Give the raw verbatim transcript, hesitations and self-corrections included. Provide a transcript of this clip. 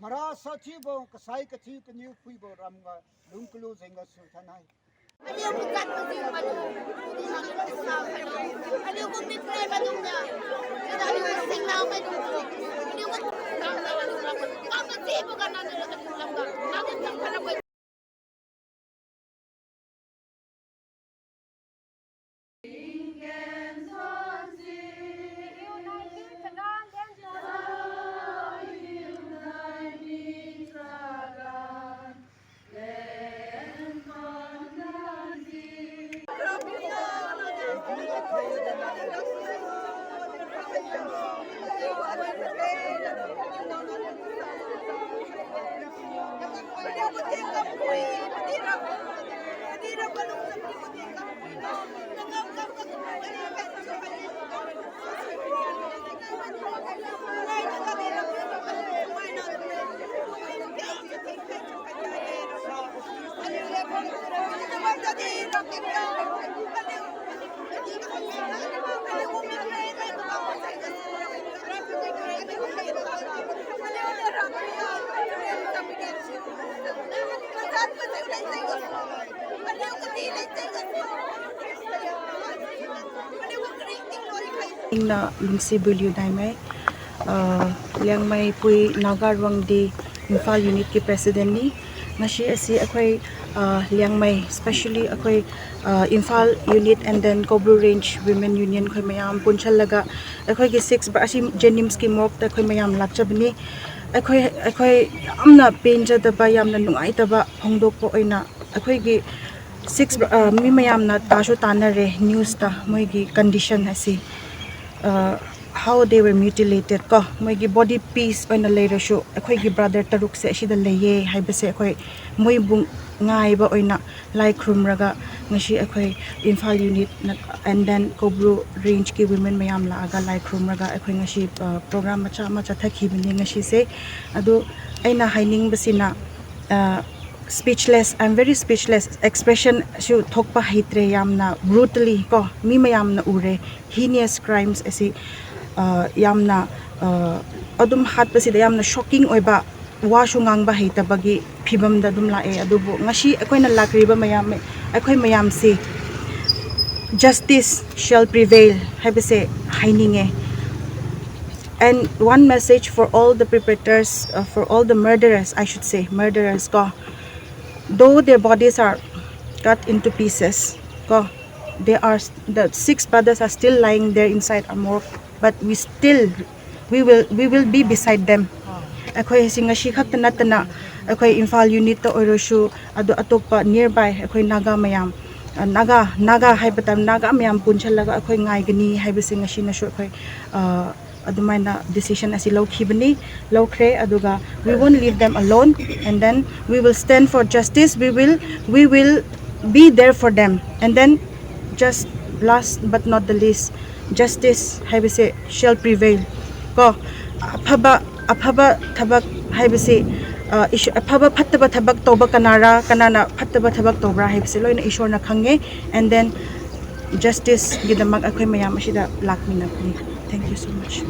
Mara sa chibo, kasai kachi kanyu puibo ramga lungkulu zenga sultanai. ꯏꯪꯅ ꯂꯨꯝꯁꯤꯕꯨ ꯂꯤꯌꯨꯗꯥꯏꯃꯩ꯫ ꯑ, ꯂꯤꯌꯥꯡꯃꯩ ꯄꯨꯏ ꯅꯥꯒꯥ ꯔꯣꯡꯗꯤ ꯏꯝꯐꯥꯜ ꯌꯨꯅꯤꯠꯀꯤ ꯄ꯭ꯔꯦꯁꯤꯗꯦꯟꯠꯅꯤ꯫ ꯉꯁꯤ ꯑꯁꯤ ꯑꯩꯈꯣꯏ, ꯑ, ꯂꯤꯌꯥꯡꯃꯩ, especially ꯑꯩꯈꯣꯏ, ꯑ, Imphal unit and then Koubru range women union ꯑꯩꯈꯣꯏ ꯃꯌꯥꯝ ꯄꯨꯟꯁꯜꯂꯒ ꯑꯩꯈꯣꯏꯒꯤ ꯁꯤꯛꯁ ꯑꯁꯤ ꯖꯦꯅꯤꯝꯁꯀꯤ ꯃꯣꯔꯛꯇ ꯑꯩꯈꯣꯏ ꯃꯌꯥꯝ ꯂꯥꯛꯆꯕꯅꯤ꯫ ꯑꯩꯈꯣꯏ, ꯑꯩꯈꯣꯏ ꯌꯥꯝꯅ ꯄꯦꯟꯖꯗꯕ, ꯌꯥꯝꯅ ꯅꯨꯡꯉꯥꯏꯇꯕ ꯐꯣꯡꯗꯣꯛꯄ ꯑꯣꯏꯅ ꯑꯩꯈꯣꯏꯒꯤ ꯁꯤꯛꯁ, ꯑ, ꯃꯤ ꯃꯌꯥꯝꯅ ꯇꯥꯁꯨ ꯇꯥꯟꯅꯔꯦ ꯅ꯭ꯌꯨꯁꯇ ꯃꯣꯏꯒꯤ ꯀꯟꯗꯤꯁꯟ ꯑꯁꯤ꯫ ꯑ, How they were mutilated ꯀꯣ, ꯃꯣꯏꯒꯤ body piece ꯑꯣꯏꯅ ꯂꯩꯔꯁꯨ ꯑꯩꯈꯣꯏꯒꯤ brother ꯇꯔꯨꯛꯁꯦ ꯑꯁꯤꯗ ꯂꯩꯌꯦ ꯍꯥꯏꯕꯁꯦ ꯑꯩꯈꯣꯏ ꯃꯣꯏꯕꯨ ꯉꯥꯏꯕ ꯑꯣꯏꯅ ꯂꯥꯏ ꯈꯨꯔꯨꯝꯔꯒ ꯉꯁꯤ ꯑꯩꯈꯣꯏ Imphal unit and then Koubru rangeꯀꯤ women ꯃꯌꯥꯝ ꯂꯥꯛꯑꯒ ꯂꯥꯏ ꯈꯨꯔꯨꯝꯔꯒ ꯑꯩꯈꯣꯏ ꯉꯁꯤ program ꯃꯆꯥ ꯑꯃ ꯆꯠꯊꯈꯤꯕꯅꯤ ꯉꯁꯤꯁꯦ꯫ ꯑꯗꯨ ꯑꯩꯅ ꯍꯥꯏꯅꯤꯡꯕꯁꯤꯅ speechless, I am very speechless, expressionꯁꯨ ꯊꯣꯛꯄ ꯍꯩꯇ꯭ꯔꯦ꯫ ꯌꯥꯝꯅ brutally ꯀꯣ, ꯃꯤ ꯃꯌꯥꯝꯅ ꯎꯔꯦ, heinous crimes ꯑꯁꯤ ꯌꯥꯝꯅ ꯑꯗꯨꯝ ꯍꯥꯠꯄꯁꯤꯗ ꯌꯥꯝꯅ shocking ꯑꯣꯏꯕ, ꯋꯥꯁꯨ ꯉꯥꯡꯕ ꯍꯩꯇꯕꯒꯤ ꯐꯤꯕꯝꯗ ꯑꯗꯨꯝ ꯂꯥꯛꯑꯦ꯫ ꯑꯗꯨꯕꯨ ꯉꯁꯤ ꯑꯩꯈꯣꯏꯅ ꯂꯥꯛꯂꯤꯕ ꯃꯌꯥꯝ, ꯑꯩꯈꯣꯏ ꯃꯌꯥꯝꯁꯤ justice shall prevail ꯍꯥꯏꯕꯁꯦ ꯍꯥꯏꯅꯤꯡꯉꯦ꯫ And one message for all the perpetrators, uh, for all the murderers, I should say, murderers ꯀꯣ, though their bodies are cut into pieces ꯀꯣ, they are, the six brothers are still lying there inside a morgue, but we still, we will, we will be beside them. ꯑꯩꯈꯣꯏꯁꯤ ꯉꯁꯤ ꯈꯛꯇ ꯅꯠꯇꯅ ꯑꯩꯈꯣꯏ ꯏꯝꯐꯥꯜ unitꯇ ꯑꯣꯏꯔꯁꯨ, ꯑꯗꯨ ꯑꯇꯣꯞꯄ nearby ꯑꯩꯈꯣꯏ ꯅꯥꯒꯥ ꯃꯌꯥꯝ, ꯅꯥꯒꯥ, ꯅꯥꯒꯥ ꯍꯥꯏꯕ ꯇꯥꯔꯦ, ꯅꯥꯒꯥ ꯃꯌꯥꯝ ꯄꯨꯟꯁꯤꯜꯂꯒ ꯑꯩꯈꯣꯏ ꯉꯥꯏꯒꯅꯤ ꯍꯥꯏꯕꯁꯤ ꯉꯁꯤꯅꯁꯨ ꯑꯩꯈꯣꯏ ꯑꯗꯨꯃꯥꯏꯅ decision ꯑꯁꯤ ꯂꯧꯈꯤꯕꯅꯤ, ꯂꯧꯈ꯭ꯔꯦ꯫ ꯑꯗꯨꯒ we won't leave them alone, and then we will stand for justice, we will, we will be there for them, and then just last but not the least, justice ꯍꯥꯏꯕꯁꯦ shall prevail ꯀꯣ꯫ ꯑꯐꯕ, ꯑꯐꯕ ꯊꯕꯛ ꯍꯥꯏꯕꯁꯤ, ꯑꯐꯕ ꯐꯠꯇꯕ ꯊꯕꯛ ꯇꯧꯕ ꯀꯅꯥꯔꯥ, ꯀꯅꯥꯅ ꯐꯠꯇꯕ ꯊꯕꯛ ꯇꯧꯕ꯭ꯔꯥ ꯍꯥꯏꯕꯁꯦ ꯂꯣꯏꯅ ꯏꯁꯣꯔꯅ ꯈꯪꯉꯦ꯫ And then justiceꯒꯤꯗꯃꯛ ꯑꯩꯈꯣꯏ ꯃꯌꯥꯝ ꯑꯁꯤꯗ ꯂꯥꯛꯃꯤꯟꯅꯕꯅꯤ꯫ Thank you so much.